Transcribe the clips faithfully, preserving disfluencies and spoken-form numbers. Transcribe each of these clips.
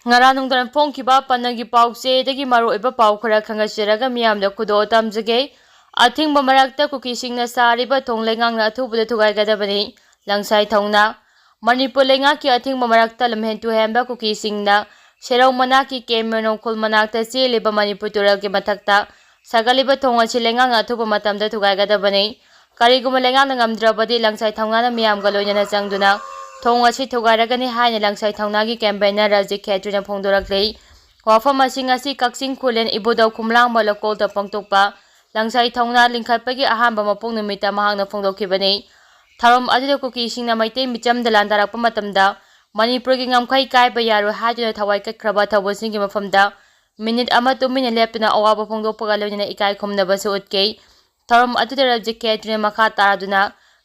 ꯉꯔꯥꯡ ꯅꯨꯡꯗꯥꯡ ꯐꯣꯡꯈꯤꯕ ꯄꯅꯒꯤ ꯄꯥꯎꯆꯦꯗꯒꯤ ꯃꯔꯨꯑꯣꯏꯕ ꯄꯥꯎ ꯈꯔ ꯈꯪꯍꯟꯖꯔꯒ ꯃꯤꯌꯥꯝꯗ ꯈꯨꯗꯣꯜ ꯇꯝꯖꯒꯦ꯫ ꯑꯊꯤꯡꯕ ꯃꯔꯛꯇ ꯀꯨꯀꯤꯁꯤꯡꯅ ꯁꯥꯔꯤꯕ ꯊꯣꯡ ꯂꯩꯉꯥꯛꯅ ꯑꯊꯨꯕꯗ ꯊꯨꯒꯥꯏꯒꯗꯕꯅꯤ꯫ ꯂꯪꯁꯥꯏ ꯊꯧꯅꯥ꯫ ꯃꯅꯤꯄꯨꯔ ꯂꯩꯉꯥꯛꯀꯤ ꯑꯊꯤꯡꯕ ꯃꯔꯛꯇ ꯂꯝꯍꯦꯟ ꯇꯨꯍꯦꯟꯕ ꯀꯨꯀꯤꯁꯤꯡꯅ ꯁꯦꯔꯧ ꯃꯅꯥꯛꯀꯤ ꯀꯦ ꯃꯦꯅꯣꯡꯈꯨꯜ ꯃꯅꯥꯛꯇ ꯆꯦꯜꯂꯤꯕ ꯃꯅꯤꯄꯨꯔ ꯇꯨꯔꯦꯜꯒꯤ ꯃꯊꯛꯇ ꯁꯥꯒꯠꯂꯤꯕ ꯊꯣꯡ ꯑꯁꯤ ꯂꯩꯉꯥꯛꯅ ꯑꯊꯨꯕ ꯃꯇꯝꯗ ꯊꯨꯒꯥꯏꯒꯗꯕꯅꯤ꯫ ꯀꯔꯤꯒꯨꯝꯕ ꯂꯩꯉꯥꯛꯅ ꯉꯝꯗ꯭ꯔꯕꯗꯤ ꯂꯪꯁꯥꯏ ꯊꯧꯅꯥꯅ ꯃꯤꯌꯥꯝꯒ ꯂꯣꯏꯅꯅ ꯆꯪꯗꯨꯅ ꯊꯣꯡ ꯑꯁꯤ ꯊꯨꯒꯥꯏꯔꯒꯅꯤ ꯍꯥꯏꯅ ꯂꯪꯁꯥꯏ ꯊꯧꯅꯥꯒꯤ ꯀꯦꯝꯄꯦꯟꯅꯔ ꯔꯖꯤꯠ ꯈꯦꯇ꯭ꯔꯤꯅ ꯐꯣꯡꯗꯣꯔꯛꯂꯤ꯫ ꯋꯥꯐꯝ ꯑꯁꯤ ꯉꯁꯤ ꯀꯛꯆꯤꯡ ꯈꯨꯂꯦꯟ ꯏꯕꯨꯙꯧ ꯈꯨꯝꯂꯥꯡꯕ ꯂꯩꯀꯣꯜꯗ ꯄꯥꯡꯊꯣꯛꯄ ꯂꯪꯁꯥꯏ ꯊꯧꯅꯥ ꯂꯤꯡꯈꯠꯄꯒꯤ ꯑꯍꯥꯟꯕ ꯃꯄꯣꯛ ꯅꯨꯃꯤꯠꯇ ꯃꯍꯥꯛꯅ ꯐꯣꯡꯗꯣꯛꯈꯤꯕꯅꯤ꯫ ꯊꯧꯔꯝ ꯑꯗꯨꯗ ꯀꯨꯀꯤꯁꯤꯡꯅ ꯃꯩꯇꯩ ꯃꯤꯆꯝꯗ ꯂꯥꯟꯗꯥꯔꯛꯄ ꯃꯇꯝꯗ ꯃꯅꯤꯄꯨꯔꯒꯤ ꯉꯝꯈꯩ ꯀꯥꯏꯕ ꯌꯥꯔꯣꯏ ꯍꯥꯏꯗꯨꯅ ꯊꯋꯥꯏ ꯀꯠꯈ꯭ꯔꯕ ꯊꯧꯕꯨꯁꯤꯡꯒꯤ ꯃꯐꯝꯗ ꯃꯤꯅꯤꯠ ꯑꯃ ꯇꯨꯃꯤꯟꯅ ꯂꯦꯞꯇꯨꯅ ꯑꯋꯥꯕ ꯐꯣꯡꯗꯣꯛꯄꯒ ꯂꯣꯏꯅꯅ ꯏꯀꯥꯏ ꯈꯨꯝꯅꯕꯁꯨ ꯎꯠꯈꯤ꯫ ꯊꯧꯔꯝ ꯑꯗꯨꯗ ꯔꯖꯤꯠ ꯈꯦꯇ꯭ꯔꯤꯅ ꯃꯈꯥ ꯇꯥꯗꯨꯅ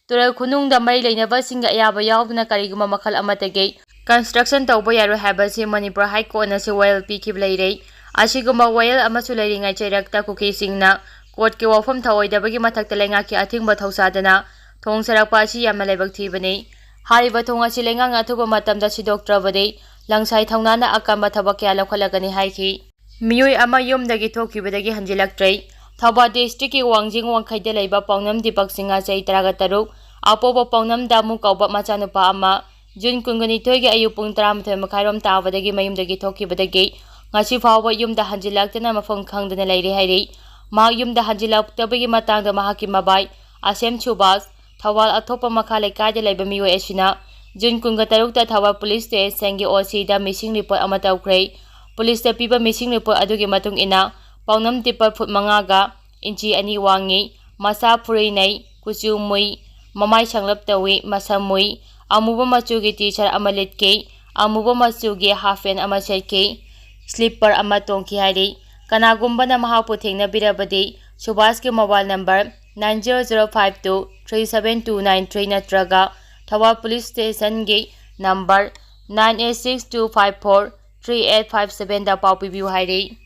ꯇꯨꯔꯦꯜ ꯈꯨꯅꯨꯡꯗ ꯃꯔꯤ ꯂꯩꯅꯕꯁꯤꯡꯒ ꯑꯌꯥꯕ ꯌꯥꯎꯗꯅ ꯀꯔꯤꯒꯨꯝꯕ ꯃꯈꯜ ꯑꯃꯠꯇꯒꯤ construction ꯇꯧꯕ ꯌꯥꯔꯣꯏ ꯍꯥꯏꯕꯁꯤ ꯃꯅꯤꯄꯨꯔ ꯍꯥꯏ ꯀꯣꯔꯠꯅꯁꯨ ꯋꯥꯌꯦꯜ ꯄꯤꯈꯤꯕ ꯂꯩꯔꯦ꯫ ꯑꯁꯤꯒꯨꯝꯕ ꯋꯥꯌꯦꯜ ꯑꯃꯁꯨ ꯂꯩꯔꯤꯉꯩ ꯆꯩꯔꯛꯇ ꯀꯨꯀꯤꯁꯤꯡꯅ ꯀꯣꯔꯠꯀꯤ ꯋꯥꯐꯝ ꯊꯧꯑꯣꯏꯗꯕꯒꯤ ꯃꯊꯛꯇ ꯂꯩꯉꯥꯛꯀꯤ ꯑꯊꯤꯡꯕ ꯊꯧꯁꯥꯗꯅ ꯊꯣꯡ ꯁꯥꯔꯛꯄ ꯑꯁꯤ ꯌꯥꯝꯅ ꯂꯥꯏꯕꯛ ꯊꯤꯕꯅꯤ꯫ ꯍꯥꯏꯔꯤꯕ ꯊꯣꯡ ꯑꯁꯤ ꯂꯩꯉꯥꯛꯅ ꯑꯊꯨꯕ ꯃꯇꯝꯗ ꯁꯤꯗꯣꯛꯇ꯭ꯔꯕꯗꯤ ꯂꯪꯁꯥꯏ ꯊꯧꯅꯥꯅ ꯑꯀꯟꯕ ꯊꯕꯛ ꯀꯌꯥ ꯂꯧꯈꯠꯂꯒꯅꯤ ꯍꯥꯏꯈꯤ꯫ ꯃꯤꯑꯣꯏ ꯑꯃ ꯌꯨꯝꯗꯒꯤ ꯊꯣꯛꯈꯤꯕꯗꯒꯤ ꯍꯟꯖꯤꯜꯂꯛꯇ꯭ꯔꯦ꯫ ꯊꯧꯕꯥꯜ districtꯀꯤ ꯋꯥꯡꯖꯤꯡ ꯋꯥꯡꯈꯩꯗ ꯂꯩꯕ ꯄꯥꯎꯅꯝ ꯗꯤꯄꯛ ꯁꯤꯡꯍ, ꯆꯍꯤ ꯇꯔꯥꯒ ꯇꯔꯨꯛ, ꯑꯄꯣꯛꯄ ꯄꯥꯎꯅꯝ ꯗꯥꯃꯨ ꯀꯧꯕ ꯃꯆꯥꯅꯨꯄꯥ ꯑꯃ, ꯖꯨꯟ ꯀꯨꯟꯒ ꯅꯤꯊꯣꯏꯒꯤ ꯑꯌꯨꯛ ꯄꯨꯡ ꯇꯔꯥꯃꯥꯊꯣꯏ ꯃꯈꯥꯏꯔꯣꯝ ꯇꯥꯕꯗꯒꯤ ꯃꯌꯨꯝꯗꯒꯤ ꯊꯣꯛꯈꯤꯕꯗꯒꯤ ꯉꯁꯤ ꯐꯥꯎꯕ ꯌꯨꯝꯗ ꯍꯟꯖꯤꯜꯂꯛꯇꯅ ꯃꯐꯝ ꯈꯪꯗꯅ ꯂꯩꯔꯦ ꯍꯥꯏꯔꯤ꯫ ꯃꯍꯥꯛ ꯌꯨꯝꯗ ꯍꯟꯖꯤꯜꯂꯛꯇꯕꯒꯤ ꯃꯇꯥꯡꯗ ꯃꯍꯥꯛꯀꯤ ꯃꯕꯥꯏ ꯑꯁꯦꯝ ꯁꯨꯕꯥꯁ, ꯊꯧꯕꯥꯜ ꯑꯊꯣꯛꯄ ꯃꯈꯥ ꯂꯩꯀꯥꯏꯗ ꯂꯩꯕ ꯃꯤꯑꯣꯏ ꯑꯁꯤꯅ ꯖꯨꯟ ꯀꯨꯟꯒ ꯇꯔꯨꯛꯇ ꯊꯧꯕꯥꯜ police stationꯒꯤ OCꯗ missing report ꯑꯃ ꯇꯧꯈ꯭ꯔꯦ꯫ Policeꯇ ꯄꯤꯕ missing report ꯑꯗꯨꯒꯤ ꯃꯇꯨꯡ ꯏꯟꯅ, ꯄꯥꯎꯅꯝ ꯗꯤꯄꯛ ꯐꯨꯠ ꯃꯉꯥꯒ ꯏꯟꯆꯤ ꯑꯅꯤ ꯋꯥꯡꯉꯤ, ꯃꯁꯥ ꯐꯨꯔꯤꯅꯩ, ꯀꯨꯆꯨ ꯃꯨꯏ, ꯃꯃꯥꯏ ꯁꯪꯂꯞ ꯇꯧꯏ, ꯃꯁꯝ ꯃꯨꯏ, ꯑꯃꯨꯕ ꯃꯆꯨꯒꯤ T-shirt ꯑꯃ ꯂꯤꯠꯈꯤ, ꯑꯃꯨꯕ ꯃꯆꯨꯒꯤ half pant ꯑꯃ ꯁꯦꯠꯈꯤ, slipper ꯑꯃ ꯇꯣꯡꯈꯤ ꯍꯥꯏꯔꯤ꯫ ꯀꯅꯥꯒꯨꯝꯕꯅ ꯃꯍꯥꯛꯄꯨ ꯊꯦꯡꯅꯕꯤꯔꯕꯗꯤ, ꯁꯨꯕꯥꯁꯀꯤ mobile number nine zero zero five two three seven two nine three ꯅꯠꯇ꯭ꯔꯒ Thoubal police stationꯒꯤ number nine eight six two five four three eight five sevenꯗ ꯄꯥꯎ ꯄꯤꯕꯤꯌꯨ ꯍꯥꯏꯔꯤ꯫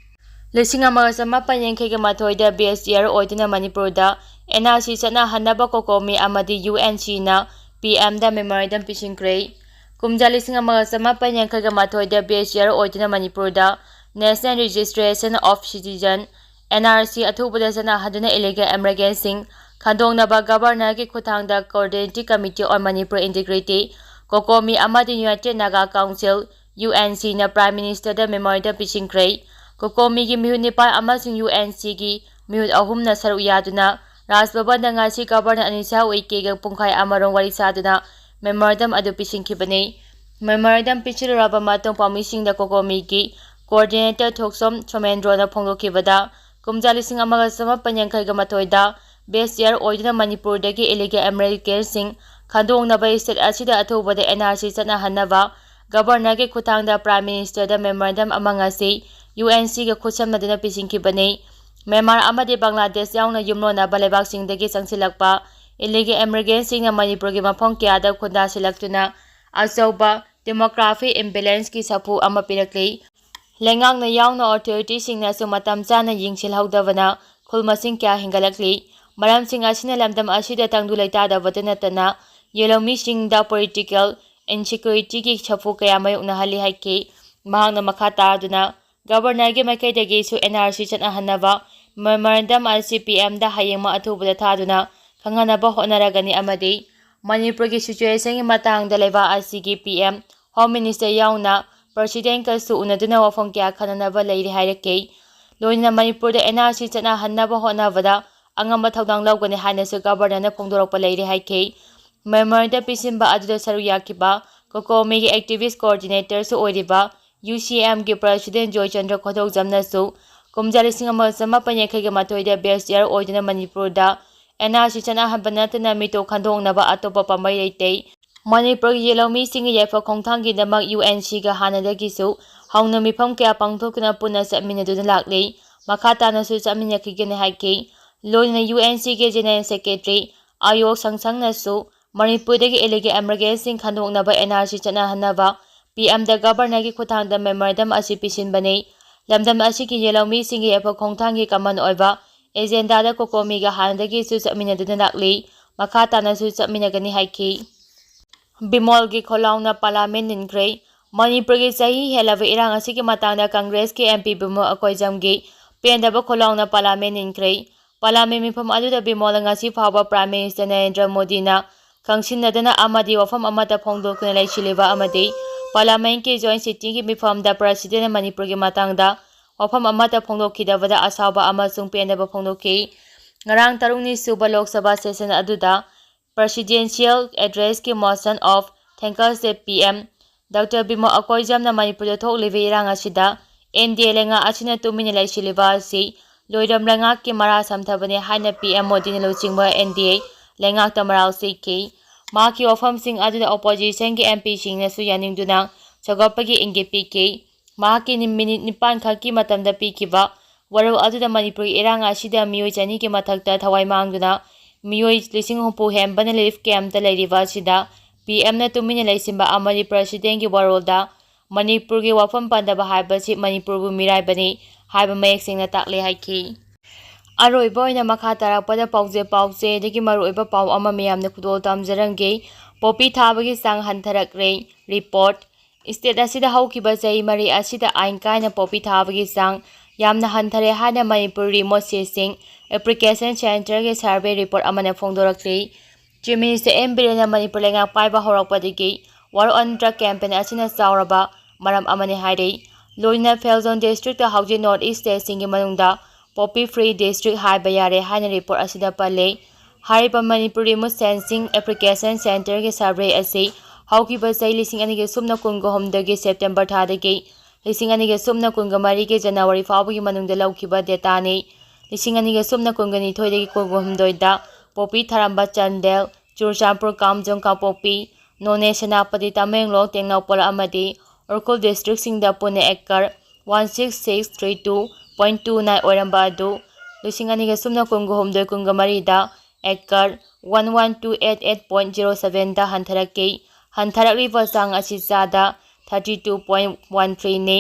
ꯂꯤꯁꯤꯡ ꯑꯃꯒ ꯆꯃꯥꯄꯟ ꯌꯥꯡꯈꯩꯒ ꯃꯥꯊꯣꯏꯗ best year ꯑꯣꯏꯗꯨꯅ ꯃꯅꯤꯄꯨꯔꯗ NRC ꯆꯠꯅꯍꯟꯅꯕ COCOMI ꯑꯃꯗꯤ UNCꯅ PMꯗ memorandum ꯄꯤꯁꯤꯟꯈ꯭ꯔꯦ꯫ ꯀꯨꯝꯖꯥ ꯂꯤꯁꯤꯡ ꯑꯃꯒ ꯆꯃꯥꯄꯟ ꯌꯥꯡꯈꯩꯒ ꯃꯥꯊꯣꯏꯗ ꯕꯦꯁ ꯌꯔ ꯑꯣꯏꯗꯨꯅ ꯃꯅꯤꯄꯨꯔꯗ National Registration of Citizen, N R C, ꯑꯊꯨꯕꯗ ꯆꯠꯅꯍꯟꯗꯨꯅ ꯏꯂꯤꯒꯦꯜ ꯏꯃꯤꯒ꯭ꯔꯦꯟꯁꯤꯡ ꯈꯟꯗꯣꯛꯅꯕ ꯒꯕꯔꯅꯔꯒꯤ ꯈꯨꯠꯊꯥꯡꯗ Coordinating Committee on Manipur Integrity, ꯀꯣꯀꯣꯃꯤ, ꯑꯃꯗꯤ United Naga Council, U N C, ꯅ Prime Minister ꯗ memorandum ꯄꯤꯁꯤꯟꯈ꯭ꯔꯦ꯫ ꯀꯣꯀꯣꯃꯤꯒꯤ ꯃꯤꯍꯨꯠ ꯅꯤꯄꯥꯟ ꯑꯃꯁꯨꯡ U N C ꯒꯤ ꯃꯤꯍꯨꯠ ꯑꯍꯨꯝꯅ ꯁꯔꯨꯛ ꯌꯥꯗꯨꯅ ꯔꯥꯖ ꯚꯕꯟꯗ ꯉꯁꯤ ꯒꯕꯔꯅꯔ ꯑꯅꯤꯁꯥ ꯎꯏꯀꯦꯒ ꯄꯨꯡꯈꯥꯏ ꯑꯃꯔꯣꯝ ꯋꯥꯔꯤ ꯁꯥꯗꯨꯅ memorandum ꯑꯗꯨ ꯄꯤꯁꯤꯟꯈꯤꯕꯅꯤ꯫ Memorandum ꯄꯤꯁꯤꯜꯂꯨꯔꯕ ꯃꯇꯨꯡ ꯄꯥꯎꯃꯤꯁꯤꯡꯗ ꯀꯣꯀꯣꯃꯤꯒꯤ Coordinator ꯊꯣꯛꯆꯣꯝ ꯁꯣꯃꯦꯟꯗ꯭ꯔꯣꯅ ꯐꯣꯡꯗꯣꯛꯈꯤꯕꯗ, ꯀꯨꯝꯖꯥ ꯂꯤꯁꯤꯡ ꯑꯃꯒ ꯆꯃꯥꯄꯟ ꯌꯥꯡꯈꯩꯒ ꯃꯥꯊꯣꯏꯗ ꯕꯦꯁ ꯌꯔ ꯑꯣꯏꯗꯨꯅ ꯃꯅꯤꯄꯨꯔꯗꯒꯤ ꯏꯂꯤꯒꯦꯜ ꯏꯃꯤꯒ꯭ꯔꯦꯟꯁꯤꯡ ꯈꯟꯗꯣꯛꯅꯕ state ꯑꯁꯤꯗ ꯑꯊꯨꯕꯗ N R C ꯆꯠꯅꯍꯟꯅꯕ ꯒꯕꯔꯅꯔꯒꯤ ꯈꯨꯠꯊꯥꯡꯗ Prime Minister ꯗ memorandum ꯑꯃ ꯉꯁꯤ U N C ꯒ ꯈꯨꯠꯁꯝꯅꯗꯨꯅ ꯄꯤꯁꯤꯟꯈꯤꯕꯅꯤ꯫ ꯃ꯭ꯌꯥꯟꯃꯥꯔ ꯑꯃꯗꯤ ꯕꯪꯒ꯭ꯂꯥꯗꯦꯁ ꯌꯥꯎꯅ ꯌꯨꯝꯂꯣꯟꯅꯕ ꯂꯩꯕꯥꯛꯁꯤꯡꯗꯒꯤ ꯆꯪꯁꯤꯜꯂꯛꯄ ꯏꯂꯤꯒꯦꯜ ꯏꯃꯤꯒ꯭ꯔꯦꯟꯁꯤꯡꯅ ꯃꯅꯤꯄꯨꯔꯒꯤ ꯃꯐꯝ ꯀꯌꯥꯗ ꯈꯨꯟꯗꯥꯁꯤꯜꯂꯛꯇꯨꯅ ꯑꯆꯧꯕ demographic imbalance ꯀꯤ ꯁꯥꯐꯨ ꯑꯃ ꯄꯤꯔꯛꯂꯤ꯫ ꯂꯩꯉꯥꯛꯅ ꯌꯥꯎꯅ authority ꯁꯤꯡꯅꯁꯨ ꯃꯇꯝ ꯆꯥꯅ ꯌꯦꯡꯁꯤꯜꯍꯧꯗꯕꯅ ꯈꯨꯜ ꯃꯁꯤꯡ ꯀꯌꯥ ꯍꯦꯟꯒꯠꯂꯛꯂꯤ꯫ ꯃꯔꯝꯁꯤꯡ ꯑꯁꯤꯅ ꯂꯝꯗꯝ ꯑꯁꯤꯗ ꯇꯪꯗꯨ ꯂꯩꯇꯥꯗꯕꯇ ꯅꯠꯇꯅ ꯌꯦꯜꯍꯧꯃꯤꯁꯤꯡꯗ political insecurity ꯒꯤ ꯁꯥꯐꯨ ꯀꯌꯥ ꯃꯥꯌꯣꯛꯅꯍꯜꯂꯤ ꯍꯥꯏꯈꯤ꯫ ꯃꯍꯥꯛꯅ ꯃꯈꯥ ꯇꯥꯗꯨꯅ, ꯒꯕꯔꯅꯔꯒꯤ ꯃꯥꯏꯀꯩꯗꯒꯤꯁꯨ N R C ꯆꯠꯅꯍꯟꯅꯕ memorandum ꯑꯁꯤ P M ꯗ ꯍꯌꯦꯡꯃꯛ ꯑꯊꯨꯕꯗ ꯊꯥꯗꯨꯅ ꯈꯪꯍꯟꯅꯕ ꯍꯣꯠꯅꯔꯒꯅꯤ ꯑꯃꯗꯤ ꯃꯅꯤꯄꯨꯔꯒꯤ situation ꯒꯤ ꯃꯇꯥꯡꯗ ꯂꯩꯕꯥꯛ ꯑꯁꯤꯒꯤ P M, Home Minister ꯌꯥꯎꯅ President ꯀꯁꯨ ꯎꯅꯗꯨꯅ ꯋꯥꯐꯝ ꯀꯌꯥ ꯈꯟꯅꯅꯕ ꯂꯩꯔꯤ ꯍꯥꯏꯔꯛꯈꯤ꯫ ꯂꯣꯏꯅꯅ ꯃꯅꯤꯄꯨꯔꯗ N R C ꯆꯠꯅꯍꯟꯅꯕ ꯍꯣꯠꯅꯕꯗ ꯑꯉꯝꯕ ꯊꯧꯗꯥꯡ ꯂꯧꯒꯅꯤ ꯍꯥꯏꯅꯁꯨ ꯒꯕꯔꯅꯔꯅ ꯐꯣꯡꯗꯣꯔꯛꯄ ꯂꯩꯔꯤ ꯍꯥꯏꯈꯤ꯫ Memorandum ꯄꯤꯁꯤꯟꯕ ꯑꯗꯨꯗ ꯁꯔꯨꯛ ꯌꯥꯈꯤꯕ ꯀꯣꯀꯣꯃꯤꯒꯤ activist coordinator ꯁꯨ ꯑꯣꯏꯔꯤꯕ U C M ꯒꯤ President ꯖꯣꯏꯆꯟꯗ꯭ꯔ ꯈꯣꯏꯗꯣꯛꯖꯝꯅꯁꯨ ꯀꯨꯝꯖꯥ ꯂꯤꯁꯤꯡ ꯑꯃꯒ ꯆꯃꯥꯄꯟ ꯌꯥꯡꯈꯩꯒ ꯃꯥꯊꯣꯏꯗ best year ꯑꯣꯏꯗꯨꯅ ꯃꯅꯤꯄꯨꯔꯗ N R C ꯆꯠꯅꯍꯟꯕ ꯅꯠꯇꯅ ꯃꯤꯇꯣꯞ ꯈꯟꯗꯣꯛꯅꯕ ꯑꯇꯣꯞꯄ ꯄꯥꯝꯕꯩ ꯂꯩꯇꯦ꯫ ꯃꯅꯤꯄꯨꯔꯒꯤ ꯌꯦꯜꯍꯧꯃꯤꯁꯤꯡꯒꯤ ꯌꯥꯏꯐ ꯈꯣꯡꯊꯥꯡꯒꯤꯗꯃꯛ U N C ꯒ ꯍꯥꯟꯅꯗꯒꯤꯁꯨ ꯍꯧꯅ ꯃꯤꯐꯝ ꯀꯌꯥ ꯄꯥꯡꯊꯣꯛꯇꯨꯅ ꯄꯨꯟꯅ ꯆꯠꯃꯤꯟꯅꯗꯨꯅ ꯂꯥꯛꯂꯤ꯫ ꯃꯈꯥ ꯇꯥꯅꯁꯨ ꯆꯠꯃꯤꯟꯅꯈꯤꯒꯅꯤ ꯍꯥꯏꯈꯤ꯫ ꯂꯣꯏꯅꯅ U N C ꯒꯤ General Secretary ꯑꯌꯣꯛ ꯁꯪꯁꯪꯅꯁꯨ ꯃꯅꯤꯄꯨꯔꯗꯒꯤ illegal immigrant ꯁꯤꯡ ꯈꯟꯗꯣꯛꯅꯕ N R C ꯆꯠꯅꯍꯟꯅꯕ P M ꯗ ꯒꯕꯔꯅꯔꯒꯤ ꯈꯨꯠꯊꯥꯡꯗ memorandum ꯑꯁꯤ ꯄꯤꯁꯤꯟꯕꯅꯤ꯫ ꯂꯝꯗꯝ ꯑꯁꯤꯒꯤ ꯌꯦꯜꯍꯧꯃꯤꯁꯤꯡꯒꯤ ꯌꯥꯏꯐ ꯈꯣꯡꯊꯥꯡꯒꯤ ꯀꯃꯟ ꯑꯣꯏꯕ agenda ꯗ ꯀꯣꯀꯣꯃꯤꯒ ꯍꯥꯟꯅꯗꯒꯤꯁꯨ ꯆꯠꯃꯤꯟꯅꯗꯨꯅ ꯂꯥꯛꯂꯤ꯫ ꯃꯈꯥ ꯇꯥꯅꯁꯨ ꯆꯠꯃꯤꯟꯅꯒꯅꯤ ꯍꯥꯏꯈꯤ꯫ ꯕꯤꯃꯣꯜꯒꯤ ꯈꯣꯜꯂꯥꯎꯅ ꯄꯥꯔꯂꯥꯃꯦꯟ ꯅꯤꯟꯈ꯭ꯔꯦ꯫ ꯃꯅꯤꯄꯨꯔꯒꯤ ꯆꯍꯤ ꯍꯦꯜꯂꯕ ꯏꯔꯥꯡ ꯑꯁꯤꯒꯤ ꯃꯇꯥꯡꯗ ꯀꯪꯒ꯭ꯔꯦꯁꯀꯤ ꯑꯦꯝ ꯄꯤ ꯕꯤꯃꯣꯜ ꯑꯀꯣꯏꯖꯝꯒꯤ ꯄꯦꯟꯗꯕ ꯈꯣꯜꯂꯥꯎꯅ ꯄꯥꯔꯂꯥꯃꯦꯟ ꯅꯤꯟꯈ꯭ꯔꯦ꯫ ꯄꯥꯔꯂꯥꯃꯦꯟ ꯃꯤꯐꯝ ꯑꯗꯨꯗ ꯕꯤꯃꯣꯜꯅ ꯉꯁꯤ ꯐꯥꯎꯕ ꯄ꯭ꯔꯥꯏꯝ ꯃꯤꯅꯤꯁꯇꯔ ꯅꯔꯦꯟꯗ꯭ꯔ ꯃꯣꯗꯤꯅ ꯈꯪꯁꯤꯟꯅꯗꯅ ꯑꯃꯗꯤ ꯋꯥꯐꯝ ꯑꯃꯠꯇ ꯐꯣꯡꯗꯣꯛꯇꯨꯅ ꯂꯩꯁꯤꯜꯂꯤꯕ ꯑꯃꯗꯤ ꯄꯥꯔꯂꯥꯃꯦꯟꯒꯤ ꯖꯣꯏꯟ ꯁꯤꯇꯤꯡꯒꯤ ꯃꯤꯐꯝꯗ ꯄ꯭ꯔꯁꯤꯗꯦꯟꯅ ꯃꯅꯤꯄꯨꯔꯒꯤ ꯃꯇꯥꯡꯗ ꯋꯥꯐꯝ ꯑꯃꯠꯇ ꯐꯣꯡꯗꯣꯛꯈꯤꯗꯕꯗ ꯑꯁꯥꯎꯕ ꯑꯃꯁꯨꯡ ꯄꯦꯟꯗꯕ ꯐꯣꯡꯗꯣꯛꯈꯤ꯫ ꯉꯔꯥꯡ ꯇꯔꯨꯛꯅꯤ ꯁꯨꯕ ꯂꯣꯛ ꯁꯚꯥ ꯁꯦꯁꯟ ꯑꯗꯨꯗ Presidential Address ꯀꯤ Motion of Thanks ꯗ ꯄꯤ ꯑꯦꯝ ꯗꯣꯛꯇꯔ ꯕꯤꯃꯣꯜ ꯑꯀꯣꯏꯖꯝꯅ ꯃꯅꯤꯄꯨꯔꯗ ꯊꯣꯛꯂꯤꯕ ꯏꯔꯥꯡ ꯑꯁꯤꯗ ꯑꯦꯟ ꯗꯤ ꯑꯦ ꯂꯩꯉꯥꯛ ꯑꯁꯤꯅ ꯇꯨꯃꯤꯟꯅ ꯂꯩꯁꯤꯜꯂꯤꯕ ꯑꯁꯤ ꯂꯣꯏꯔꯝ ꯂꯩꯉꯥꯛꯀꯤ ꯃꯔꯥ ꯁꯝꯊꯕꯅꯤ ꯍꯥꯏꯅ ꯄꯤ ꯑꯦꯝ ꯃꯣꯗꯤꯅ ꯂꯨꯆꯤꯡꯕ ꯑꯦꯟ ꯗꯤ ꯑꯦ ꯂꯩꯉꯥꯛꯇ ꯃꯔꯥꯜ ꯁꯤꯈꯤ꯫ ꯃꯍꯥꯛꯀꯤ ꯋꯥꯐꯝꯁꯤꯡ ꯑꯗꯨꯗ ꯑꯣꯄꯣꯖꯤꯁꯟꯒꯤ ꯑꯦꯝ ꯄꯤ ꯁꯤꯡꯅꯁꯨ ꯌꯥꯅꯤꯡꯗꯨꯅ ꯁꯧꯒꯠꯄꯒꯤ ꯏꯪꯒꯤꯠ ꯄꯤꯈꯤ꯫ ꯃꯍꯥꯛꯀꯤ ꯅꯤ-, ꯃꯤꯅꯤꯠ ꯅꯤꯄꯥꯟ ꯈꯛꯀꯤ ꯃꯇꯝꯗ ꯄꯤꯈꯤꯕ ꯋꯥꯔꯣꯜ ꯑꯗꯨꯗ ꯃꯅꯤꯄꯨꯔꯒꯤ ꯏꯔꯥꯡ ꯑꯁꯤꯗ ꯃꯤꯑꯣꯏ ꯆꯅꯤꯒꯤ ꯃꯊꯛꯇ ꯊꯋꯥꯏ ꯃꯥꯡꯗꯨꯅ ꯃꯤꯑꯣꯏ ꯂꯤꯁꯤꯡ ꯍꯨꯝꯐꯨ ꯍꯦꯟꯕꯅ ꯔꯤꯂꯤꯐ ꯀꯦꯝꯞꯇ ꯂꯩꯔꯤꯕ ꯑꯁꯤꯗ ꯄꯤ ꯑꯦꯝꯅ ꯇꯨꯃꯤꯟꯅ ꯂꯩꯁꯤꯟꯕ ꯑꯃꯗꯤ ꯄ꯭ꯔꯁꯤꯗꯦꯟꯒꯤ ꯋꯥꯔꯣꯜꯗ ꯃꯅꯤꯄꯨꯔꯒꯤ ꯋꯥꯐꯝ ꯄꯟꯗꯕ ꯍꯥꯏꯕꯁꯤ ꯃꯅꯤꯄꯨꯔꯕꯨ ꯃꯤꯔꯥꯏꯕꯅꯤ ꯍꯥꯏꯕ ꯃꯌꯦꯛ ꯁꯦꯡꯅ ꯇꯥꯛꯂꯦ ꯍꯥꯏꯈꯤ꯫ ꯑꯔꯣꯏꯕ ꯑꯣꯏꯅ ꯃꯈꯥ ꯇꯥꯔꯛꯄꯗ ꯄꯥꯎꯖꯦ ꯄꯥꯎꯆꯦꯗꯒꯤ ꯃꯔꯨꯑꯣꯏꯕ ꯄꯥꯎ ꯑꯃ ꯃꯌꯥꯝꯅ ꯈꯨꯗꯣꯜ ꯇꯝꯖꯔꯝꯒꯦ꯫ ꯄꯣꯄꯤ ꯊꯥꯕꯒꯤ ꯆꯥꯡ ꯍꯟꯊꯔꯛꯂꯦ꯫ ꯔꯤꯄꯣꯔꯠ꯫ ꯁ꯭ꯇꯦꯠ ꯑꯁꯤꯗ ꯍꯧꯈꯤꯕ ꯆꯍꯤ ꯃꯔꯤ ꯑꯁꯤꯗ ꯑꯥꯏꯟ ꯀꯥꯏꯅ ꯄꯣꯄꯤ ꯊꯥꯕꯒꯤ ꯆꯥꯡ ꯌꯥꯝꯅ ꯍꯟꯊꯔꯦ ꯍꯥꯏꯅ ꯃꯅꯤꯄꯨꯔ ꯔꯤꯃꯣꯠ ꯁꯤꯁꯤꯡ ꯑꯦꯄ꯭ꯂꯤꯀꯦꯁꯟ ꯁꯦꯟꯇꯔꯒꯤ ꯁꯔꯚꯦ ꯔꯤꯄꯣꯔꯠ ꯑꯃꯅ ꯐꯣꯡꯗꯣꯔꯛꯂꯤ꯫ ꯆꯤꯐ ꯃꯤꯅꯤꯁꯇꯔ ꯑꯦꯟ ꯕꯤꯔꯦꯟꯅ ꯃꯅꯤꯄꯨꯔ ꯂꯩꯉꯥꯛ ꯄꯥꯏꯕ ꯍꯧꯔꯛꯄꯗꯒꯤ War on Drug campaign ꯑꯁꯤꯅ ꯆꯥꯎꯔꯕ ꯃꯔꯝ ꯑꯃꯅꯤ ꯍꯥꯏꯔꯤ꯫ ꯂꯣꯏꯅꯅ ꯐꯦꯜꯖꯣꯟ ꯗꯤꯁꯇ꯭ꯔꯤꯛꯇ ꯍꯧꯖꯤꯛ ꯅꯣꯔꯠ ꯏꯁ ꯁ꯭ꯇꯦꯠꯁꯤꯡꯒꯤ ꯃꯅꯨꯡꯗ ꯄꯣꯄꯤ ꯐ꯭ꯔꯤ ꯗꯤꯁꯇ꯭ꯔꯤꯛ ꯍꯥꯏꯕ ꯌꯥꯔꯦ ꯍꯥꯏꯅ ꯔꯤꯄꯣꯔꯠ ꯑꯁꯤꯗ ꯄꯜꯂꯤ꯫ ꯍꯥꯏꯔꯤꯕ ꯃꯅꯤꯄꯨꯔ ꯔꯤꯃꯣꯠ ꯁꯤꯁꯤꯡ ꯑꯦꯄ꯭ꯂꯤꯀꯦꯁꯟ ꯁꯦꯟꯇꯔꯒꯤ ꯁꯔꯚꯦ ꯑꯁꯤ ꯍꯧꯈꯤꯕ ꯆꯍꯤ ꯂꯤꯁꯤꯡ ꯑꯅꯤꯒ ꯁꯨꯞꯅ ꯀꯨꯟꯒ ꯍꯨꯝꯗꯣꯏꯒꯤ ꯁꯦꯞꯇꯦꯝꯕꯔ ꯊꯥꯗꯒꯤ ꯂꯤꯁꯤꯡ ꯑꯅꯤꯒ ꯁꯨꯞꯅ ꯀꯨꯟꯒ ꯃꯔꯤꯒꯤ ꯖꯅꯋꯥꯔꯤ ꯐꯥꯎꯕꯒꯤ ꯃꯅꯨꯡꯗ ꯂꯧꯈꯤꯕ ꯗꯦꯇꯥꯅꯤ꯫ ꯂꯤꯁꯤꯡ ꯑꯅꯤꯒ ꯁꯨꯞꯅ ꯀꯨꯟꯒ ꯅꯤꯊꯣꯏꯗꯒꯤ ꯀꯨꯟꯒ ꯍꯨꯝꯗꯣꯏꯗ ꯄꯣꯄꯤ ꯊꯥꯔꯝꯕ ꯆꯥꯟꯗꯦꯜ, ꯆꯨꯔꯆꯥꯟꯄꯨꯔ, ꯀꯥꯝꯖꯣꯡ, ꯀꯥꯡꯄꯣꯛꯄꯤ, ꯅꯣꯅꯦ, ꯁꯦꯅꯥꯄꯇꯤ, ꯇꯃꯦꯡꯂꯣꯡ, ꯇꯦꯡꯅꯧꯄꯜ ꯑꯃꯗꯤ ꯎꯈ꯭ꯔꯨꯜ ꯗꯤꯁꯇ꯭ꯔꯤꯛꯁꯤꯡꯗ ꯄꯨꯟꯅ acre one six six three two point two nine ꯑꯣꯏꯔꯝꯕ ꯑꯗꯨ ꯂꯤꯁꯤꯡ ꯑꯅꯤꯒ ꯁꯨꯞꯅ ꯀꯨꯟꯒ ꯍꯨꯝꯗꯣꯏ ꯀꯨꯟꯒ ꯃꯔꯤꯗ acre one one two eight eight point zero sevenꯗ ꯍꯟꯊꯔꯛꯈꯤ꯫ ꯍꯟꯊꯔꯛꯂꯤꯕ ꯆꯥꯡ ꯑꯁꯤ ꯆꯥꯗ thirty two point one threeꯅꯤ꯫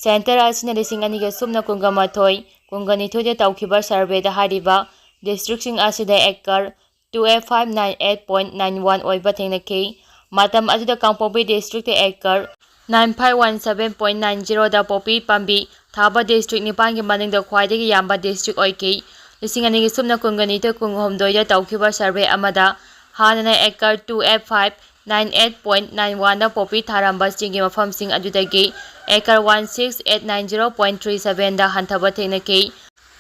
ꯁꯦꯟꯇꯔ ꯑꯁꯤꯅ ꯂꯤꯁꯤꯡ ꯑꯅꯤꯒ ꯁꯨꯞꯅ ꯀꯨꯟꯒ ꯃꯥꯊꯣꯏ, ꯀꯨꯟꯒ ꯅꯤꯊꯣꯏꯗ ꯇꯧꯈꯤꯕ ꯁꯔꯚꯦꯗ ꯍꯥꯏꯔꯤꯕ ꯗꯤꯁꯇ꯭ꯔꯤꯛꯁꯤꯡ ꯑꯁꯤꯗ acre two eight five nine eight point nine one ꯑꯣꯏꯕ ꯊꯦꯡꯅꯈꯤ꯫ ꯃꯇꯝ ꯑꯗꯨꯗ ꯀꯥꯡꯄꯣꯛꯄꯤ district ꯇ acre nine five one seven point nine zero ꯗ ꯄꯣꯄꯤ ꯄꯥꯝꯕꯤ ꯊꯥꯕ district ꯅꯤꯄꯥꯟꯒꯤ ꯃꯅꯨꯡꯗ ꯈ꯭ꯋꯥꯏꯗꯒꯤ ꯌꯥꯝꯕ district ꯑꯣꯏꯈꯤ꯫ ꯂꯤꯁꯤꯡ ꯑꯅꯤꯒꯤ ꯁꯨꯞꯅ ꯀꯨꯟꯒ ꯅꯤꯊꯣꯏ ꯀꯨꯟꯍꯨꯝꯗꯣꯏꯗ ꯇꯧꯈꯤꯕ survey ꯑꯃꯗ ꯍꯥꯟꯅꯅ acre two eight five nine eight point nine one ꯗ ꯄꯣꯄꯤ ꯊꯥꯔꯝꯕꯁꯤꯡꯒꯤ ꯃꯐꯝꯁꯤꯡ ꯑꯗꯨꯗꯒꯤ acre one six eight nine zero point three seven ꯗ ꯍꯟꯊꯕ ꯊꯦꯡꯅꯈꯤ꯫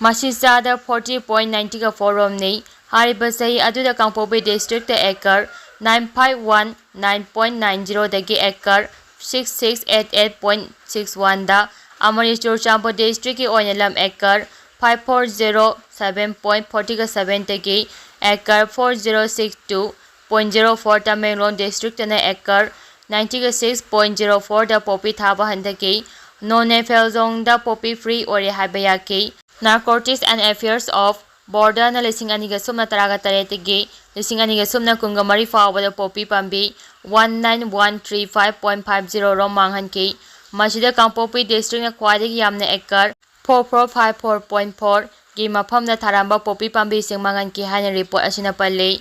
ꯃꯁꯤ ꯆꯥꯗ forty point ninety four ꯔꯣꯝꯅꯤ꯫ ꯍꯥꯏꯔꯤꯕ ꯆꯍꯤ ꯑꯗꯨꯗ ꯀꯥꯡꯄꯣꯛꯄꯤ district ꯇ acre nine five one nine point nine zero ꯗꯒꯤ acre six six eight eight point six one ꯗ, ꯑꯃꯗꯤ ꯆꯨꯔꯆꯥꯟꯄꯨꯔ district ꯀꯤ ꯑꯣꯏꯅ ꯂꯝ acre five four zero seven point forty seven ꯗꯒꯤ acre four zero six two point zero four, Tamenglong district ꯇꯅ acre ninety six point zero four ꯗ poppy ꯊꯥꯕ ꯍꯟꯊꯈꯤ꯫ Non-AFL zone ꯗ poppy free ꯑꯣꯏꯔꯦ ꯍꯥꯏꯕ ꯌꯥꯈꯤ꯫ Narcotics and Affairs of Border ꯅ ꯂꯤꯁꯤꯡ ꯑꯅꯤꯒ ꯁꯨꯞꯅ ꯇꯔꯥꯒ ꯇꯔꯦꯠꯇꯒꯤ ꯂꯤꯁꯤꯡ ꯑꯅꯤꯒ ꯁꯨꯞꯅ ꯀꯨꯟꯒ ꯃꯔꯤ ꯐꯥꯎꯕꯗ ꯄꯣꯄꯤ ꯄꯥꯝꯕꯤ one nine one three five point five zero ꯔꯣꯝ ꯃꯥꯡꯍꯟꯈꯤ꯫ ꯃꯁꯤꯗ ꯀꯥꯡꯄꯣꯛꯄꯤ district ꯅ ꯈ꯭ꯋꯥꯏꯗꯒꯤ ꯌꯥꯝꯅ acre four four five four point four ꯒꯤ ꯃꯐꯝꯗ ꯊꯥꯔꯝꯕ ꯄꯣꯄꯤ ꯄꯥꯝꯕꯤꯁꯤꯡ ꯃꯥꯡꯍꯟꯈꯤ ꯍꯥꯏꯅ report ꯑꯁꯤꯅ ꯄꯜꯂꯤ꯫